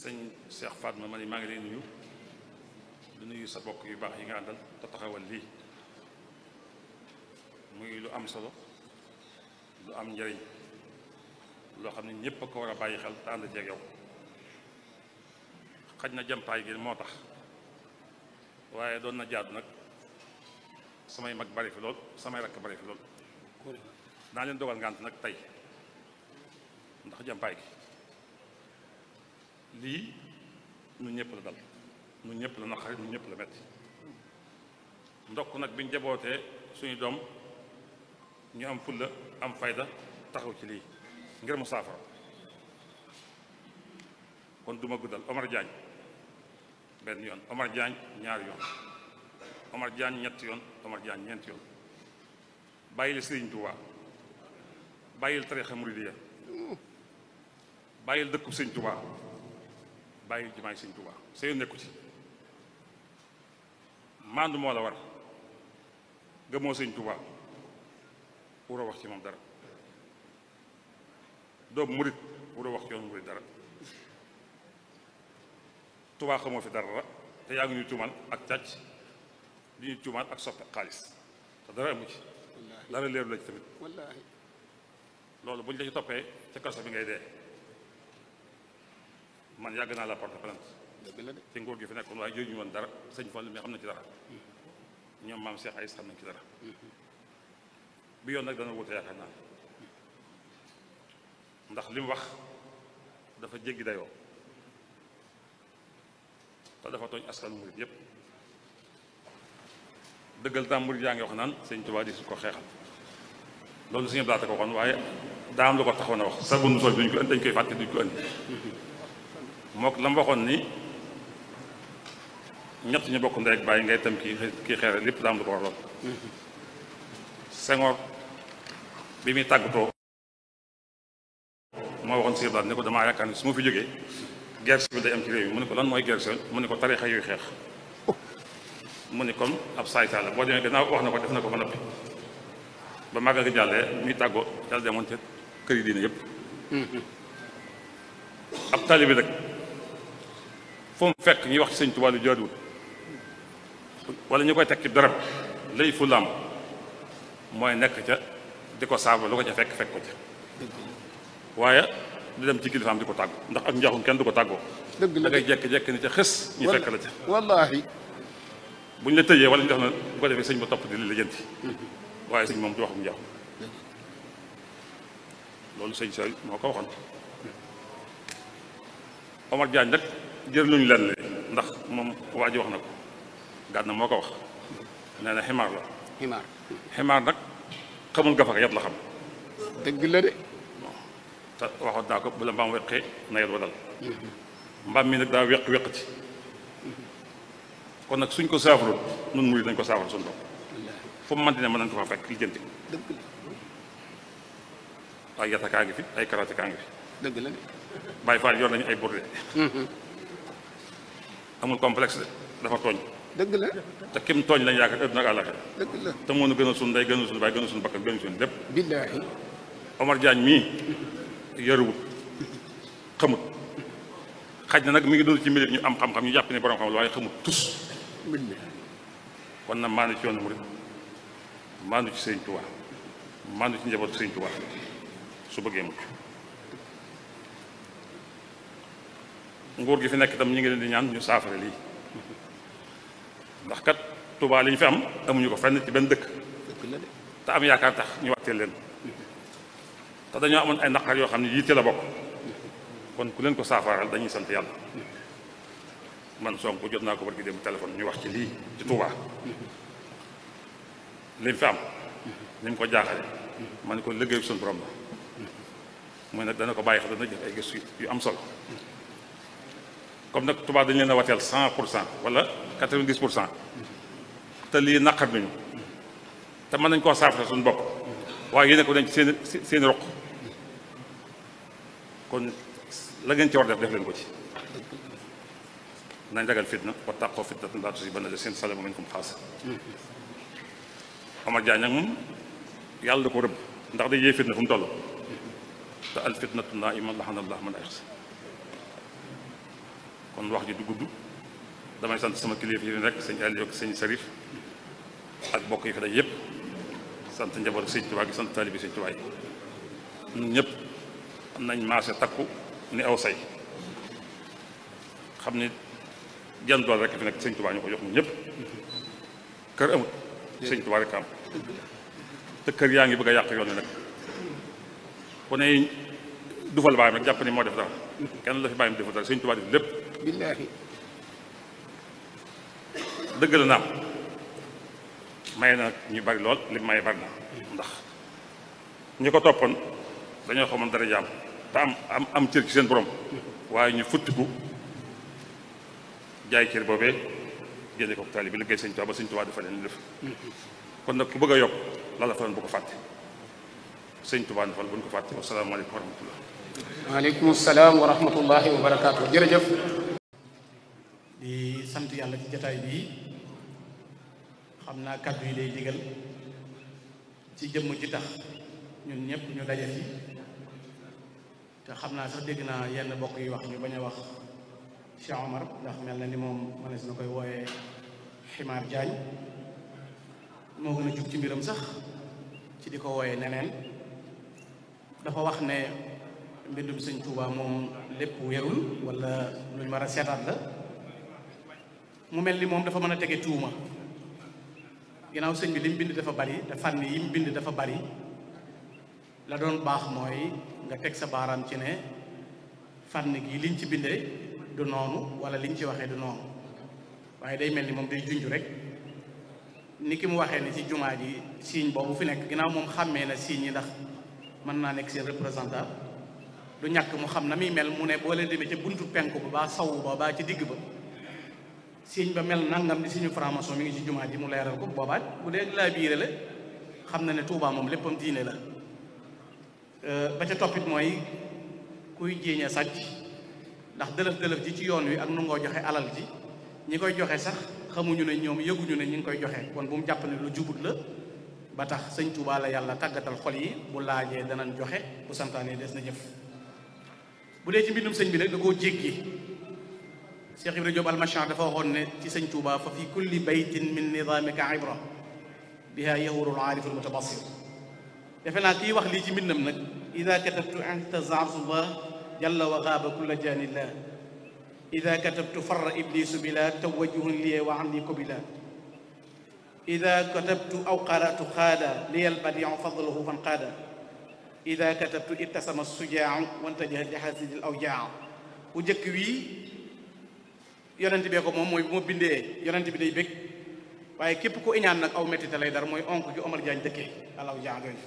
sëñ Cheikh Fatma ma ne maa ngi lay nuyu di nuyu sa bokk yu baax yi nga àndal te taxawal lii muy lu am solo lu am njëriñ loo xam ne ñëpp a ko war a bàyyi xel te ànd ceeg yow xaj na jàmpaay gi moo tax waaye doon na jaadu nag samay mag bari fi lool samay rakk bari fi lool naa leen dogal ngànt nag tey ndax jàmpaay gi lii ñun ñëpp la dal ñun ñëpp la naqari ñun ñëpp la metti ndokk nag biñ jabootee suñu doom ñu am fulla am fayda taxaw ci lii ngir mu saafara kon duma guddal Omar Diagne benn yoon Omar Diagne ñaari yoon Omar Diagne ñetti yoon Omar Diagne ñeenti yoon bàyyil Sëriñ Tuubaa bàyyil tariixa muridiya bàyyil dëkku Sëriñ Tuubaa bàyyil jumaay Sëriñ Tuubaa sa yoon nekku ci maandu moo la war gëmoo Sëriñ Tuubaa wuroo wax ci moom dara doomu murit wuroo wax ci yoon murit dara Tuubaa xamoo fi dara te yaa ngi ñuy tuumal ak càcc di ñuy tuumal ak soppe xaalis te dara amu ci dara leeru la ci tamit loolu buñ la ci toppee ca kaso bi ngay dee man yàgg naa la porte plainte ci nguur gi fi nekkoon waaye jooju ñu woon dara sëñ Fall mi xam na ci dara ñoom maam Cheikh Aïs xam nañ ci dara bi yoon nag dana wute yaakaar naa ndax li mu wax dafa jéggi dayoo te dafa tooñ askanu murit yépp dëggal tam murit yaa ngi wax naan sëñ Tuubaa di su ko xeexal loolu suñu blaata ko waxoon waaye daa am lu ko taxoon a wax sa bund sol bi duñ ko indi dañ koy fàtte duñ ko indi mook la mu waxoon ni ñett ñu bokk ndey ak bàyyi ngay tam kii xeere lépp daa am lu ko war lool Senghor bi muy tàggatoo moo waxoon si blaat ne ko damaa yaakaar ni su ma fi jógee guerre civile day am ci réew mi mu ne ko lan mooy guerre civile mu ne ko tarixa yuy xeex mu ne comme ab saay-saay la boo demee gannaaw wax na ko def na ko ba noppi ba màggal gi jàllee muy tàggoo yàlla demoon ca kër yi diine yëpp ab taalibe nag fu mu fekk ñuy wax ci sëñ Tuubaa lu jaaduwul wala ñu koy teg ci darab lay fu lam mooy nekk ca di ko saaba lu ko ca fekk ko ca waaye di dem ci kilifaam di ko tàggu ndax ak njaaxum kenn du ko tàggoo da ngay jekki-jekki ni ca xës ñu fekk la ca wallaahi bu ñu la tëjee wala ñu def na bu ko defee sëñ ba topp di li la jënti waaye sëñ moom du waxum njaaxum loolu sëñ Sall moo ko waxoon Omar Diagne nag jër luñu len li ndax moom waa ji wax na ko gànna moo ko wax nee na ximaar la ximaar nag xamul gafaka yat la xam dëgg la de te waxoon naa ko bu la mbaam weqee na yet wa dal mbaam mi nag daa weq ci kon nag suñ ko saafarul nun murid dañ ko saafara suñu bopp fu mu manti ne mën nañ ko fa fekk li jënti ay yatakaa ngi fi ay karatekaa ngi fi dëgg la de Baay Faal yor nañu ay burde amul complexe de dafa tooñ dëgg la te kim tooñ lañ yaakaar ëpp nag àllaxira dëgg la te moo nu gën a suñ ndey gën a suñ baay gën a suñ bakkan gën a suñ lépp billaahi Omar Diagne mii yaruwut xamut xaj na nag mi ngi dund ci mbir ñu am xam-xam ñu jàpp ne borom xam waaye xamut tus kon na maandu ci yoonu murid maandu ci Sëriñ Tuubaa maandu ci njabootu Sëriñ Tuubaa su bëggee mucc nguur gi fi nekk itam ñu ngi leen di ñaan ñu saafara lii ndax kat Tuubaa li ñu fi am amuñu ko fenn ci benn dëkk te am yaakaar tax ñu wàtteel leen te dañoo amoon ay naqar yoo xam ne yitte la bokk kon ku leen ko saafaral dañuy sant yàlla man Sonko jot naa ko barki dem téléphone ñu wax ci lii ci Tuubaa li mu fi am ni mu ko jaaxale ma ne ko liggéeyu suñu borom la mooy nag dana ko bàyyi xel dana jëf ay gëstu yu am solo comme nag Tuubaa dañu leen a wateel 100% wala 90% te lii naqar nañu te mën nañ koo saafara suñu bopp waaye yéene ko dañ ci seen roq kon la ngeen ci war def leen ko ci nañ ragal fitna wa taqoo fitnatan laa tusiibanna llaziina zalamu minkum xaassa Omar Diagne nag moom yàlla da ko rëbb ndax day yee fitna fu mu toll te al fitnatu naa'ima laxana llaahu man ayqasa kon wax ji du gudd damay sant sama kilifa yi rek sëñ Aliou ak sëñ Sarif ak bokk yi fi day yëpp sant njaboot sëñ Tuubaa gi sant taalibi sëñ Tuubaa yi ñun ñëpp nañ maase takku ni aw say xam ni jenn dool rek fi nekk sëñ Tuubaa ñu ko jox ñun ñëpp kër amut sëñ Tuubaa rek am te kër yaa ngi bëgg a yàq yoon wi nag ku ne dufal baayam rek jàpp ni moo def dara kenn la fi bàyyam defal dara sëñ Tuubaa def lépp billaahi dëgg la naam may na ñu bari lool li may bari na ndax ñi ko toppoon dañoo xamoon dara jaam te am cër ci seen borom waaye ñu futtiku jaay cër boobee génne ko taali bi liggéey sëñ Tuubaa ba sëñ Tuubaa dafa leen def kon nag ku bëgg a yokk la la fa doon bu ko fàtte sëñ Tuubaa defal bu ñu ko fàtte wasalaamaaleykum wa rahmatullah waaleykum salaam wa rahmatullahi wa barakaatu jërëjëf di sant yàlla ci jataay bii xam naa kàddu yi day digal ci jëmm ji tax ñun ñëpp ñu daje fi te xam naa sax dégg naa yenn bokk yi wax ñu bañ a wax Cheikh Omar ndax mel na ni moom mënees na koy wooyee Ximaar Jaañ moo gën a jug ci mbiram sax ci di ko wooyee neneen dafa wax ne mbindum sëñ Tuubaa moom lépp wérul wala luñ war a seetaat la mu mel ni moom dafa mën a tege tuuma ginnaaw sëñ bi li mu bind dafa bari te fànn yi mu bind dafa bari la doon baax mooy nga teg sa baaraam ci ne fànn gi liñ ci bindee du noonu wala liñ ci waxee du noonu waaye day mel ni moom day junj rek ni ki mu waxee ni ci jumaa ji signe boobu fi nekk ginnaaw moom xàmmee na signe yi ndax mën naa nekk seen représentant du ñàkk mu xam na muy mel mu ne boo leen demee ca buntu penku ba baa sawu ba baa ci digg ba signe ba mel nangam di suñu franc-maçon mi ngi ci jumaa ji mu leeral ko boobaa bu dee laa biire la xam na ne Tuubaa moom léppam diine la ba ca toppit mooy kuy jéeñ a sàcc ndax dëlëf-dëlëf ji ci yoon wi ak nu ngoo joxe alal ji ñi koy joxe sax xamuñu ne ñoom yëguñu ne ñi ngi koy joxe kon bu mu jàpp ne lu jubut la ba tax sëñ Tuubaa la yàlla tàggatal xol yi bu laajee danañ joxe bu santaane des na jëf bu dee ci mbindum sëñ bi nag da koo jéggi Cheikh Ibrahima Diop almachan dafa waxoon ne ci sëñ Tuubaa fa fi kulli baytin min nidaamika ibra biha yahurul aariful mutabasir defe naa kii wax lii ci mbindam nag ida katabtu intazarullah jalla wa gaaba kulla janillah ida katabtu farra iblisu bila tawajjuhun liye wa anni kubila ida katabtu aw qaratu xaada liyal badiu fadluhu fan qaada ida katabtu ittasama sujaau wantajaha li xasidil awjaa bu njëkk wii yonent bee ko moom mooy bu ma bindee yonent bi day bég waaye képp ku iñaan nag aw mettite lay dar mooy onk gi Omar Diagne dëkkee alaw jaa jooju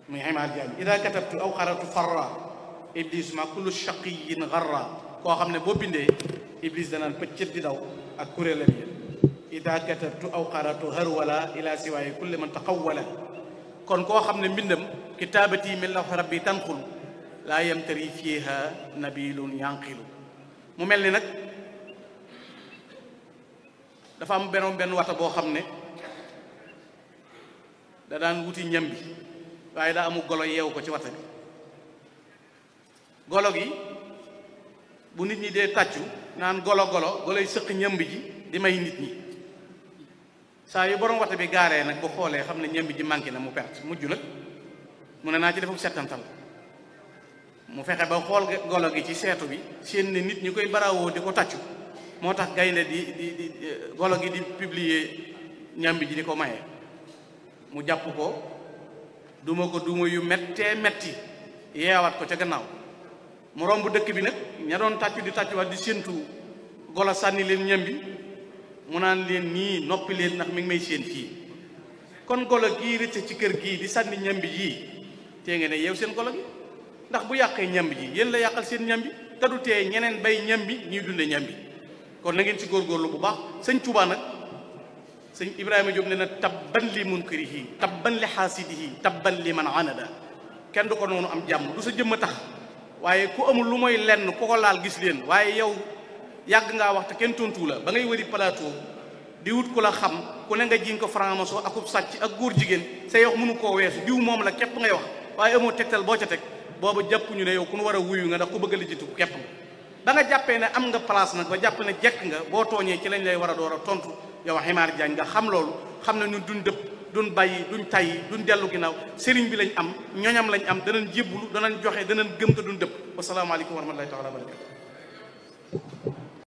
muy Ximaar Diagne ida katabtu aw qaratu farra iblis ma kullu shaqiyin garra koo xam ne boo bindee iblis danaan pëccët di daw ak kuréelam yi ida katabtu aw qaratu harwala ila siwaaye kulli man taqawwala kon koo xam ne mbindam kitaabati min lawhi rabbi tanqul laa yamtari fiiha nabilun yanqilu mu mel ni nag dafa am benn wata boo xam ne da daan wuti ñam bi waaye daa amu golo yeewu ko ci wata bi golo gi bu nit ñi dee tàccu naan golo yi sëq ñamb ji di may nit ñi saa yu borom wata bi gaaree nag bu xoolee xam ne ñamb ji manqué na mu perte mujj nag mu ne naa ci defum settantal mu fexe ba xool golo gi ci seetu bi seen ne nit ñi koy barawoo di ko tàccu moo tax gaynde di golo gi di publier ñamb ji di ko maye mu jàpp ko duma ko duma yu mettee metti yeewaat ko ca gannaaw mu romb dëkk bi nag ña doon tàccu di tàccuwaat di séentu golo sànni leen ñambi mu naan leen nii noppi leen ndax mi ngi may séen fii kon golo gii rëcc ci kër gii di sànni ñambi yii tee ngeen ne yeew seen golo gi ndax bu yàqee ñambi ji yéen la yàqal seen ñambi te du tee ñeneen bay ñambi ñuy dunde ñambi kon na ngeen ci góorgóorlu bu baax sëñ Tuubaa nag sëñ Ibrahima Diop ne na tabban li munkarihi tabban li xaasidihi tabban li man anada kenn du ko noonu am jàmm du sa jëmm tax waaye ku amul lu mooy lenn ku ko laal gis leen waaye yow yàgg ngaa wax te kenn tontu la ba ngay wëri plateau di wut ku la xam ku ne nga jiñ ko franc-maçon akub sàcc ak góor jigéen say wax mënu koo weesu diw moom la képp ngay wax waaye amoo tegtal boo ca teg booba jàpp ñu ne yow ku nu war a wuyu nga ndax ku bëgg a lijjanti ku képp ba nga jàppee ne am nga place nag ba jàpp ne jekk nga boo tooñee ci lañ lay war a door a tontu yow Ximaar Jaañ nga xam loolu xam ne ñun duñ dëpp duñ bàyyi duñ tayyi duñ dellu ginnaaw sëriñ bi lañ am ñoñam lañ am danañ jébbulu danañ joxe danañ gëm te duñ dëpp wasalaamaaleykum wa rahmatullahi taala wa barakatu